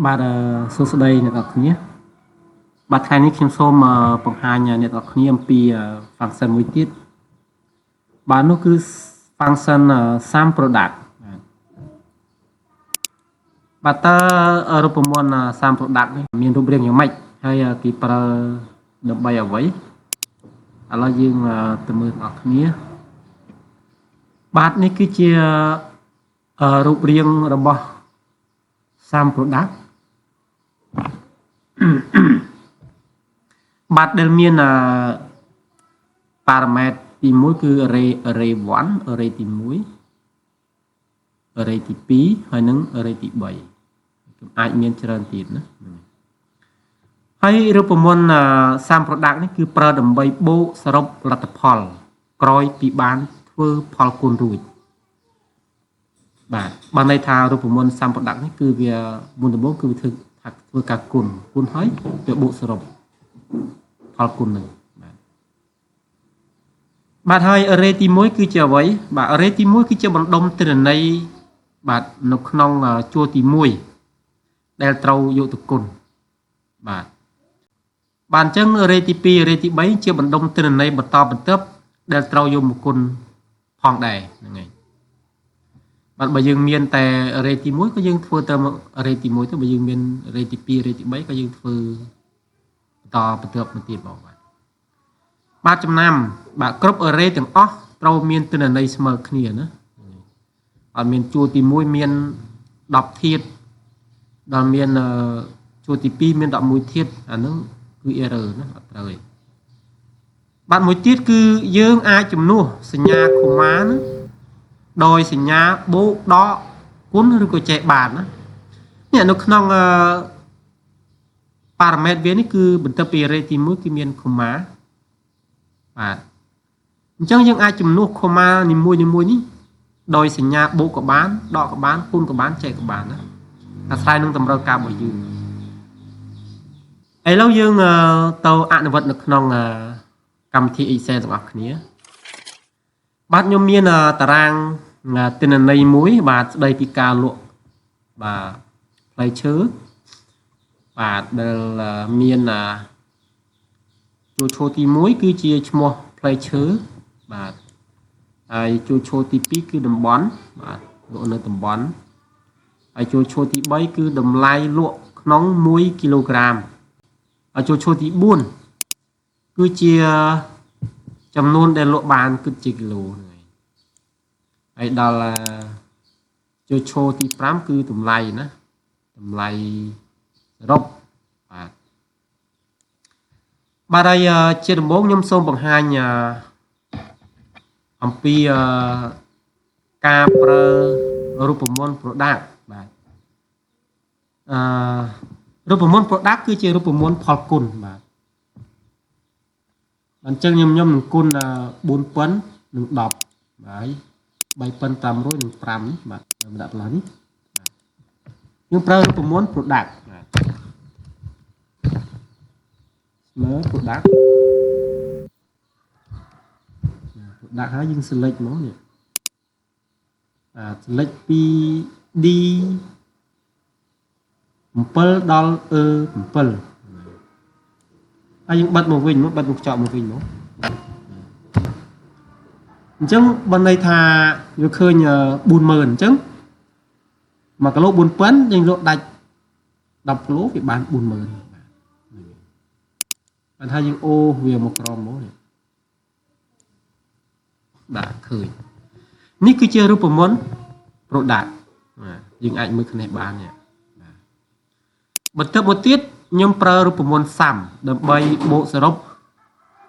បាទសួស្តីអ្នកទាំងអស់គ្នាបាទថ្ងៃនេះខ្ញុំសូមបង្ហាញអ្នកទាំងអស់គ្នាអំពី function មួយទៀតបាទនោះគឺ function sum product បាទតើរូបមន្ត sum product នេះមានរូបរាងយ៉ាងម៉េចហើយគេប្រើដើម្បីអ្វីឥឡូវយើងទៅមើលទាំងអស់គ្នាបាទនេះគឺជារូបរាងរបស់ sum product បាទដែលមានប៉ារ៉ាម៉ែត្រទី1គឺ array array 1 array ទី1 array ទី2ហើយនិង array ទី3អាចមានច្រើនទៀតណាហើយរូបមន្ត sum product នេះគឺប្រើដើម្បីបូកសរុបលទ្ធផល ក្រោយពីបានធ្វើផលគុណរួចបាទបានន័យថារូបមន្ត sum product នេះគឺវាមុនដំបូងគឺវាធ្វើថាធ្វើការគុណគុណហើយវាបូកសរុបផលគុណនឹងបាទបាទហើយ array ទី1គឺជាអ្វីបាទ array ទី1គឺជាបណ្ដុំទិន្នន័យបាទនៅក្នុងជួរទី1ដែលត្រូវយកទៅគុណបាទបាទអញ្ចឹង array ទី2 array ទី3ជាបណ្ដុំទិន្នន័យបន្តបន្ទាប់ដែលត្រូវយកមកគុណផងដែរហ្នឹងហើយបាទបើយើងមានតែ array ទី1ក៏យើងធ្វើទៅ array ទី1ទៅបើយើងមាន array ទី2 array ទី3ក៏យើងធ្វើបន្តបន្ទាប់មកទៀតបងបាទបាទចំណាំបាទគ្រប់ array ទាំងអស់ត្រូវមានទិន្នន័យស្មើគ្នាណាអត់មានជួរទី1មាន10ធាតុដល់មានជួរទី2មាន11ធាតុអាហ្នឹងគឺ error ណាអត់ត្រូវទេបាទមួយទៀតគឺយើងអាចជំនួសសញ្ញា comma ណាដោយសញ្ញាបូកដកគុណឬក៏ចែកបានណានេះនៅក្នុងអឺប៉ារ៉ាម៉ែត្រវានេះគឺបន្ទាប់ពី array ទី1គឺមាន comma បាទអញ្ចឹងយើងអាចជំនួស comma នីមួយនីមួយនេះដោយសញ្ញាបូកក៏បានដកក៏បានគុណក៏បានចែកក៏បានណាអាស្រ័យនឹងតម្រូវការរបស់យើងឥឡូវយើងទៅអនុវត្តនៅក្នុងកម្មវិធី Excel ទាំងអស់គ្នាបាទខ្ញុំមានតារាងទិន្នន័យមួយ បាទស្ដីពីការលក់បាទផ្លែឈើបាទដែលមានជួរឈរទី1គឺជាឈ្មោះផ្លែឈើបាទហើយជួរឈរទី2គឺតំបន់បាទលក់នៅតំបន់ហើយជួរឈរទី3គឺតម្លៃលក់ក្នុង1គីឡូក្រាមហើយជួរឈរទី4គឺជាចំនួនដែលលក់បានគិតជាគីឡូហ្នឹងហើយហើយដល់ជួរឈរទី5គឺតម្លៃណាតម្លៃសរុបបាទបាទហើយជាដំបូងខ្ញុំសូមបង្ហាញអំពីការប្រើរូបមន្ត product បាទអឺរូបមន្ត product គឺជារូបមន្តផលគុណបាទអញ្ចឹងខ្ញុំខ្ញុំនឹងគុណ4000និង10បាទ3500និង5នេះបាទខ្ញុំដាក់ផ្លាស់នេះបាទយើងប្រើរូបមន្ត product បាទស្មើ product product ហើយយើង select មកនេះបាទ select ពី D 7ដល់ E 7ហើយយើងបិទមកវិញមកបិទមកខ្ចប់មកវិញមកអញ្ចឹងបើន័យថាវាឃើញ40000អញ្ចឹង1គីឡូ4000យើងលក់ដាច់10គីឡូវាបាន40000បាទបានថាយើងអូវាមកក្រមមកនេះបាទឃើញនេះគឺជារូបមន្ត product បាទយើងអាចមើលគ្នាបាននេះបាទបន្ទាប់មកទៀតខ្ញុំប្រើរូបមន្ត sum ដើម្បីបូកសរុប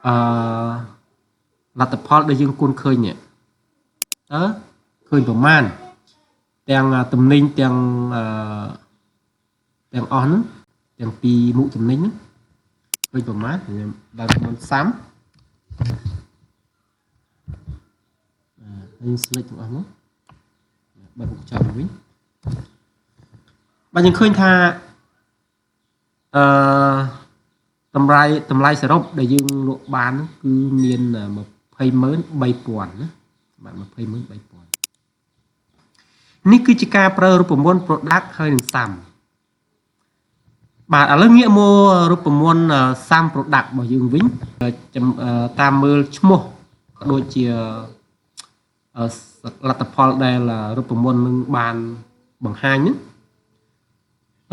អឺលទ្ធផលដែលយើងគុណឃើញនេះតើឃើញប្រមាណទាំងតំណែងទាំងអឺទាំងអស់ហ្នឹងទាំងពីរមុខតំណែងហ្នឹងឃើញប្រមាណខ្ញុំដល់រូបមន្ត sum ហើយ select ទាំងអស់មកបិទមុខចប់វិញបាទយើងឃើញថាអឺតម្លៃតម្លៃសរុបដែលយើងលក់បានគឺមាន203,000ណាបាទ203,000នេះគឺជាការប្រើរូបមន្ត product ហើយនឹង sum។ បាទឥឡូវងាកមករូបមន្ត sum product របស់យើងវិញតាមមើលឈ្មោះក៏ដូចជាលទ្ធផលដែលរូបមន្តនឹងបានបង្ហាញហ្នឹង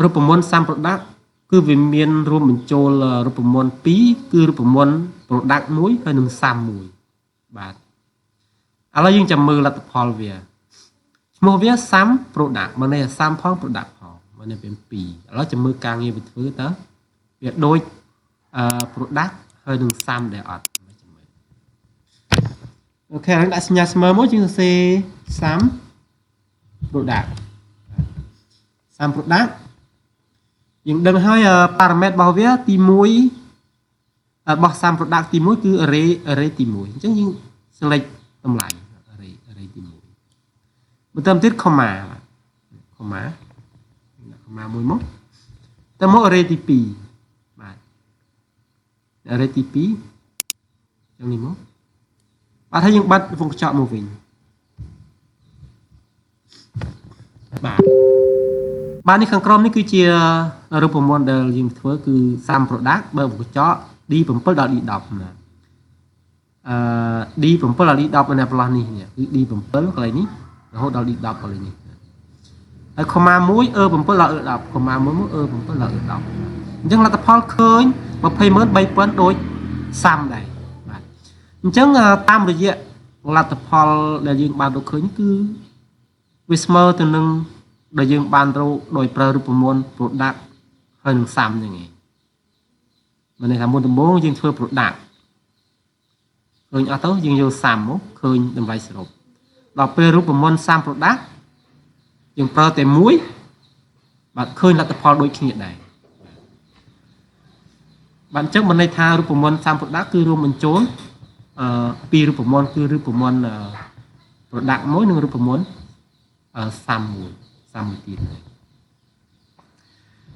រូបមន្ត sum product គឺវាមានរួមបញ្ចូលរូបមន្ត2គឺរូបមន្ត product មួយហើយនិង sum មួយបាទឥឡូវយើងចាំមើលលទ្ធផលវាឈ្មោះវា sum product មានន័យថា sum ផង product ផងមានន័យវា2ឥឡូវចាំមើលការងារវាធ្វើតើវាដូចអឺ product ហើយនឹង sum ដែរអត់ចាំមើល OK ឥឡូវដាក់សញ្ញាស្មើមកយើងសរសេរ sum product sum product យើងដឹងហើយ parameter របស់វាទី1របស់ sum product ទី1គឺ array array ទី1អញ្ចឹងយើង select តម្លៃ array array ទី1បន្តទៀត comma comma ដាក់ comma មួយមកតមក array ទី2បាទ array ទី2ចឹងនេះមកបាទហើយយើងបាត់វងកញ្ចក់មកវិញបាទបាទនេះខាងក្រោមនេះគឺជារូបមន្តដែលយើងធ្វើគឺ sum product បើវងកញ្ចក់ D7 ដល់ D10 ណាអឺ D7 ដល់ D10 នៅប្រឡោះនេះគឺ D7 កន្លែងនេះរហូតដល់ D10 កន្លែងនេះហើយ comma 1 E7 ដល់ E10 comma 1មក E7 ដល់ E10 អញ្ចឹងលទ្ធផលឃើញ203,000ដូច sum ដែរបាទអញ្ចឹងតាមរយៈលទ្ធផលដែលយើងបានរកឃើញគឺវាស្មើទៅនឹងដែលយើងបានរកដោយប្រើរូបមន្ត product ហើយនឹង sum ហ្នឹងឯងមានន័យថាមុនដំបូងយើងធ្វើ product ឃើញអស់ទៅយើងយក sum មកឃើញតម្លៃសរុបដល់ពេលរូបមន្ត sum product យើងប្រើតែមួយបាទឃើញលទ្ធផលដូចគ្នាដែរបាទអញ្ចឹងមានន័យថារូបមន្ត sum product គឺរួមបញ្ចូលអឺពីររូបមន្តគឺរូបមន្ត product មួយនិងរូបមន្ត sum មួយ sum មួយទៀត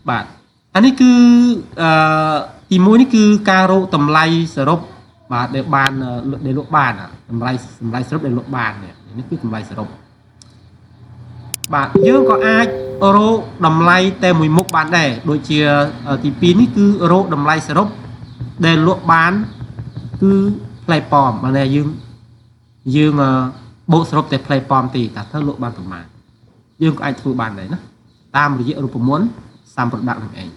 បាទអានេះគឺអឺទី1នេះគឺការរកតម្លៃសរុបបាទដែលបានដែលលក់បានតម្លៃតម្លៃសរុបដែលលក់បាននេះគឺតម្លៃសរុបបាទយើងក៏អាចរកតម្លៃតែមួយមុខបានដែរដូចជាទី2នេះគឺរកតម្លៃសរុបដែលលក់បានគឺផ្លែប៉ោមបើតែយើងយើងបូកសរុបតែផ្លែប៉ោមទេតើធ្វើលក់បានប្រមាណយើងក៏អាចធ្វើបានដែរណាតាមរយៈរូបមន្ត sum product នឹងឯង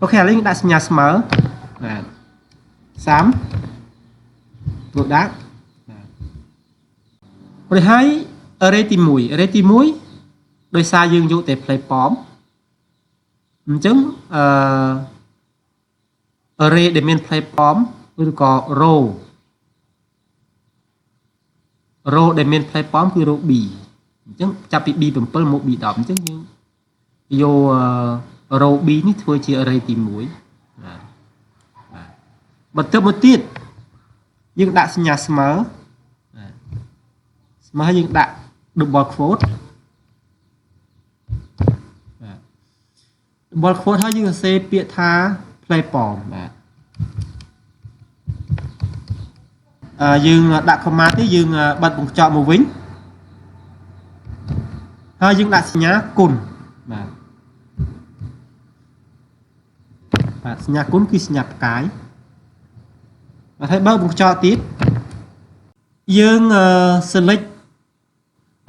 OK ឥឡូវយើងដាក់សញ្ញាស្មើបាទ sum product បាទព្រោះហើយ array ទី1 array ទី1ដោយសារយើងយកតែផ្លែប៉ោមអញ្ចឹងអឺ array ដែលមានផ្លែប៉ោមឬក៏ row row ដែលមានផ្លែប៉ោមគឺ row B អញ្ចឹងចាប់ពី B7 មក B10 អញ្ចឹងយើងយក row B នេះធ្វើជា array ទី1បាទបាទបន្ទាប់មកទៀតយើងដាក់សញ្ញាស្មើបាទស្មើយើងដាក់ double quote បាទ double quote ហើយយើងសរសេរពាក្យថាផ្លែប៉ោមបាទអឺយើងដាក់ comma ទេយើងបិទវងកញ្ចក់មកវិញហើយយើងដាក់សញ្ញាគុណបាទបាទសញ្ញាគុណគឺសញ្ញាផ្កាយបាទហើយបើកវងកញ្ចក់ទៀតយើង select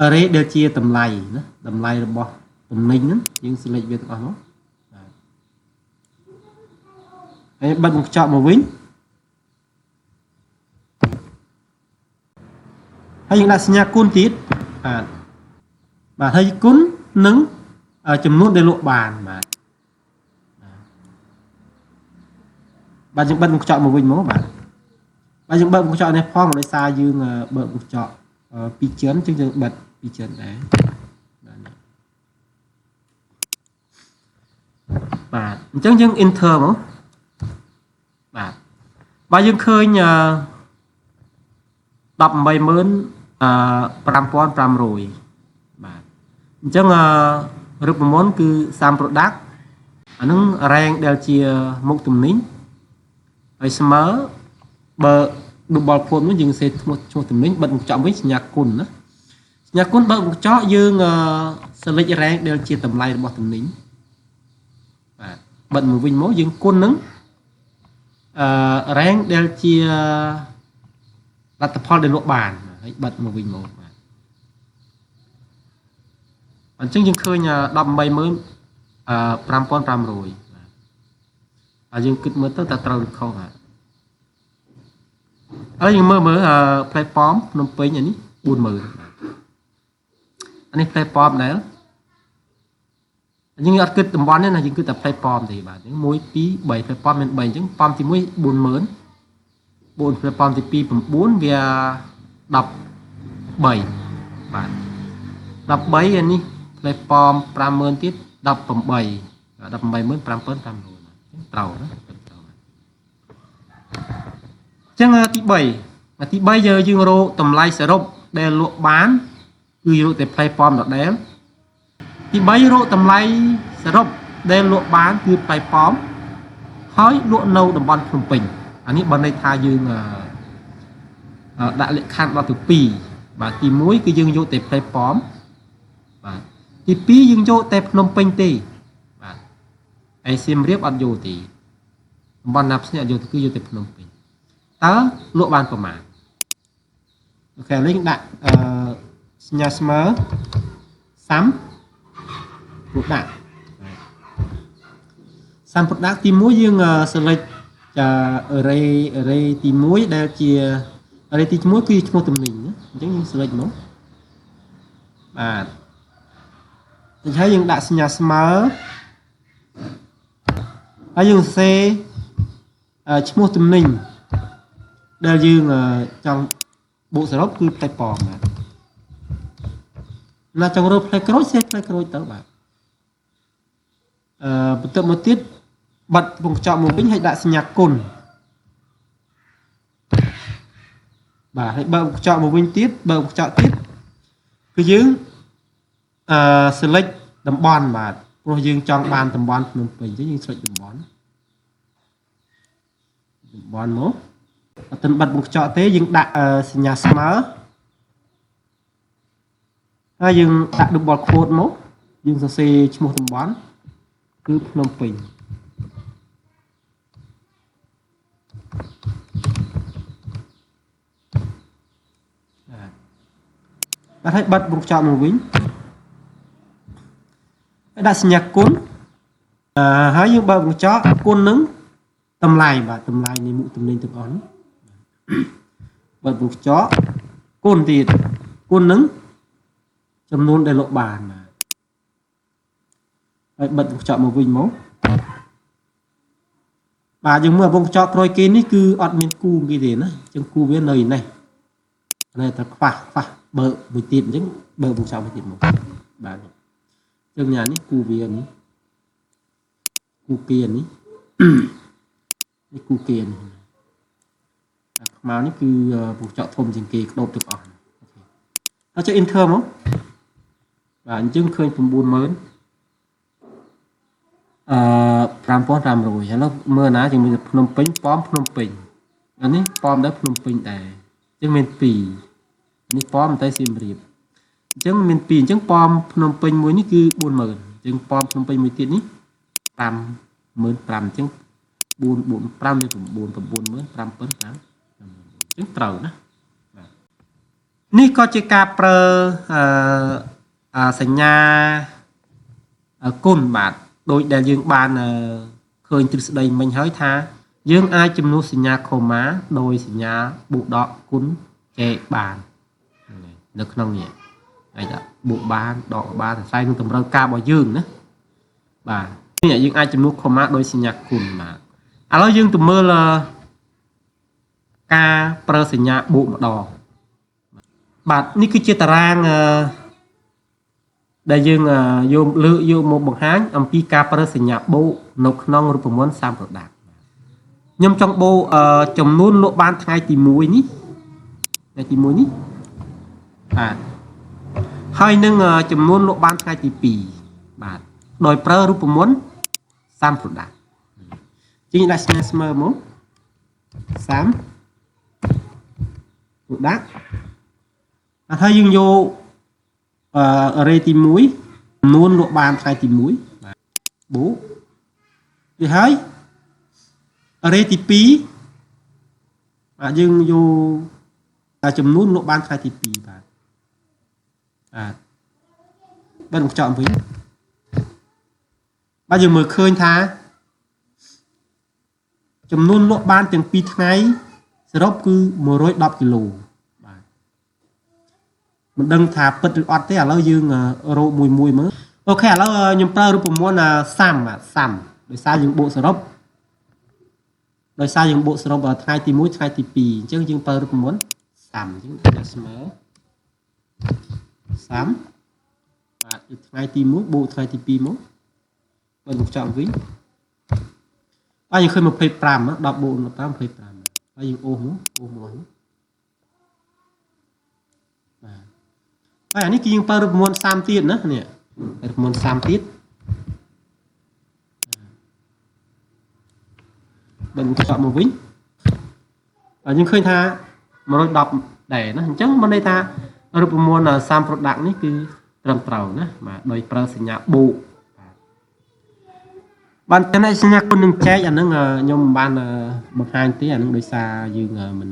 array ដែលជាតម្លៃណាតម្លៃរបស់ទំនិញហ្នឹងយើង select វាទាំងអស់មកបាទហើយបិទវងកញ្ចក់មកវិញហើយយើងដាក់សញ្ញាគុណទៀតបាទបាទហើយគុណនឹងចំនួនដែលលក់បានបាទបាទយើងបិទវងកញ្ចក់មកវិញមកបាទបាទយើងបើកវងកញ្ចក់នេះផងដោយសារយើងបើកវងកញ្ចក់ពីរចិនអញ្ចឹងយើងបិទពីរចិនដែរបាទបាទអញ្ចឹងយើង enter មកបាទបាទយើងឃើញ 185,500បាទអញ្ចឹងរូបមន្តគឺ sum product អានឹង range ដែលជាមុខទំនិញហើយស្មើបើ double quote នោះយើងសេឈ្មោះឈ្មោះទំនិញបិទវងកញ្ចក់វិញសញ្ញាគុណណាសញ្ញាគុណបើកវងកញ្ចក់យើង select range ដែលជាតម្លៃរបស់ទំនិញបាទ បិទមួយវិញមកយើងគុណនឹងអឺ range ដែលជាលទ្ធផលដែលលក់បានហើយបិទមកវិញមកបាទអញ្ចឹងយើងឃើញ185,500បាទហើយយើងគិតមើលទៅតើត្រូវឬខុសបាទឥឡូវយើងមើលមើលផ្លែប៉ោមភ្នំពេញអានេះ40000បាទអានេះផ្លែប៉ោមដែរយើងអត់គិតតំបន់ទេណាយើងគិតតែផ្លែប៉ោមទេបាទអញ្ចឹង1 2 3ផ្លែប៉ោមមាន3អញ្ចឹងប៉ោមទី1 40000 4ផ្លែប៉ោមទី2 9វា13បាទ13អានេះផ្លែប៉ោម50000ទៀត18 185,500ត្រូវណាត្រូវអញ្ចឹងទី3ទី3យើងយើងរកតម្លៃសរុបដែលលក់បានគឺរកតែផ្លែប៉ោមដដែលទី3រកតម្លៃសរុបដែលលក់បានគឺផ្លែប៉ោមហើយលក់នៅតំបន់ភ្នំពេញអានេះបើន័យថាយើងដាក់លក្ខខណ្ឌដល់ទៅ2បាទទី1គឺយើងយកតែផ្លែប៉ោមបាទទី2យើងយកតែភ្នំពេញទេបាទឯសៀមរាបអត់យកទេតំបន់ណាផ្សេងអត់យកទេគឺយកតែភ្នំពេញតើលក់បានប្រមាណ OK ឥឡូវយើងដាក់អឺសញ្ញាស្មើ sum product sum product ទី1យើង select ចា array array ទី1ដែលជា array ទី1គឺឈ្មោះទំនិញណាអញ្ចឹងយើង select មកបាទទៅហើយយើងដាក់សញ្ញាស្មើហើយយើងសរសេរឈ្មោះទំនិញដែលយើងចង់បូកសរុបគឺផ្លែប៉ោមបាទណាចង់រកផ្លែក្រូចសេផ្លែក្រូចទៅបាទអឺបន្ទាប់មកទៀតបាត់វងកញ្ចក់មកវិញហើយដាក់សញ្ញាគុណបាទហើយបើកកញ្ចក់មកវិញទៀតបើកកញ្ចក់ទៀតគឺយើងអឺ select តំបន់បាទព្រោះយើងចង់បានតំបន់ភ្នំពេញអញ្ចឹងយើង select តំបន់តំបន់មកអត់ទាន់បិទវងកញ្ចក់ទេយើងដាក់សញ្ញាស្មើហើយយើងដាក់ double quote មកយើងសរសេរឈ្មោះតំបន់គឺភ្នំពេញបាទហើយបិទវងកញ្ចក់មកវិញហើយដាក់សញ្ញាគុណអឺហើយយើងបើកវងកញ្ចក់គុណនឹងតម្លៃបាទតម្លៃនៃមុខទំនិញទាំងអស់នេះបិទវងកញ្ចក់គុណទៀតគុណនឹងចំនួនដែលលក់បានបាទហើយបិទវងកញ្ចក់មកវិញមកបាទយើងមើលវងកញ្ចក់ក្រោយគេនេះគឺអត់មានគូគេទេណាអញ្ចឹងគូវានៅនេះនេះតែខ្វះខ្វះបើមួយទៀតអញ្ចឹងបើវងកញ្ចក់មួយទៀតមកបាទអញ្ចឹងញ៉ានេះគូវានេះគូគេនេះនេះគូគេនេះខ្មៅនេះគឺវងកញ្ចក់ធំជាងគេក្តោបទាំងអស់ OK ហើយចុច enter មកបាទអញ្ចឹងឃើញ90000អឺ5500ឥឡូវមើលណាជាមួយភ្នំពេញប៉មភ្នំពេញអានេះប៉មដែរភ្នំពេញដែរអញ្ចឹងមាន2នេះប៉មតែសៀមរាបអញ្ចឹងមាន2អញ្ចឹងប៉មភ្នំពេញមួយនេះគឺ40000អញ្ចឹងប៉មភ្នំពេញមួយទៀតនេះ55000អញ្ចឹង4 4 5 9 95500អញ្ចឹងត្រូវណាបាទនេះក៏ជាការប្រើអឺសញ្ញាគុណបាទដោយដែលយើងបានឃើញទ្រឹស្ដីមិញហើយថាយើងអាចជំនួសសញ្ញា comma ដោយសញ្ញាបូកដកគុណចែកបាននៅក្នុងនេះអាចថាបូកបានដកបានអាស្រ័យនឹងតម្រូវការរបស់យើងណាបាទនេះយើងអាចជំនួស comma ដោយសញ្ញាគុណបាទឥឡូវយើងទៅមើលការប្រើសញ្ញាបូកម្ដងបាទនេះគឺជាតារាងដែលយើងយកលើកយកមកបង្ហាញអំពីការប្រើសញ្ញាបូកនៅក្នុងរូបមន្ត sum product ខ្ញុំចង់បូកចំនួនលក់បានថ្ងៃទី1នេះថ្ងៃទី1នេះបាទហើយនឹងចំនួនលក់បានថ្ងៃទី2បាទដោយប្រើរូបមន្ត sum product ជាងដាក់សញ្ញាស្មើមក sum product បាទហើយយើងយកអឺ array ទី1ចំនួនលក់បានថ្ងៃទី1បាទបូក វាហើយ array ទី2បាទយើងយកតែចំនួនលក់បានថ្ងៃទី2បាទបាទបើមកចោលវិញបាទយើងមើលឃើញថាចំនួនលក់បានទាំងពីរថ្ងៃសរុបគឺ110គីឡូបាទមិនដឹងថាពិតឬអត់ទេឥឡូវយើងរកមួយមួយមើល OK ឥឡូវខ្ញុំប្រើរូបមន្ត sum បាទ sum ដោយសារយើងបូកសរុបដោយសារយើងបូកសរុបថ្ងៃទី1ថ្ងៃទី2អញ្ចឹងយើងប្រើរូបមន្ត sum អញ្ចឹងដាក់ស្មើ sum បាទគឺថ្ងៃទី1បូកថ្ងៃទី2មកបើមកចង់វិញបាទយើងឃើញ25 10បូក15 25ហើយយើងអូសមកអូសមកបាទហើយអានេះគឺយើងប្រើរូបមន្ត sum ទៀតណានេះរូបមន្ត sum ទៀតបើមកចប់មកវិញបាទយើងឃើញថា110ដែរណាអញ្ចឹងមានន័យថារូបមន្ត sum product នេះគឺត្រឹមត្រូវណាបាទដោយប្រើសញ្ញាបូកបាទបានចំណែកសញ្ញាគុណនឹងចែកអានឹងខ្ញុំមិនបានបង្ហាញទេអានឹងដោយសារយើងមិន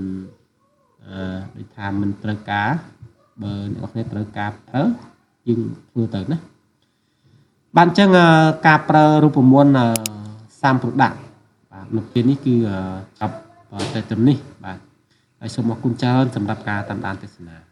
អឺដូចថាមិនត្រូវការបើអ្នកនរគ្នាត្រូវការប្រើយើងធ្វើទៅណាបាទអញ្ចឹងការប្រើរូបមន្ត sum product បាទនៅពេលនេះគឺចប់តែត្រឹមនេះបាទហើយសូមអរគុណច្រើនសម្រាប់ការតាមដានទស្សនា។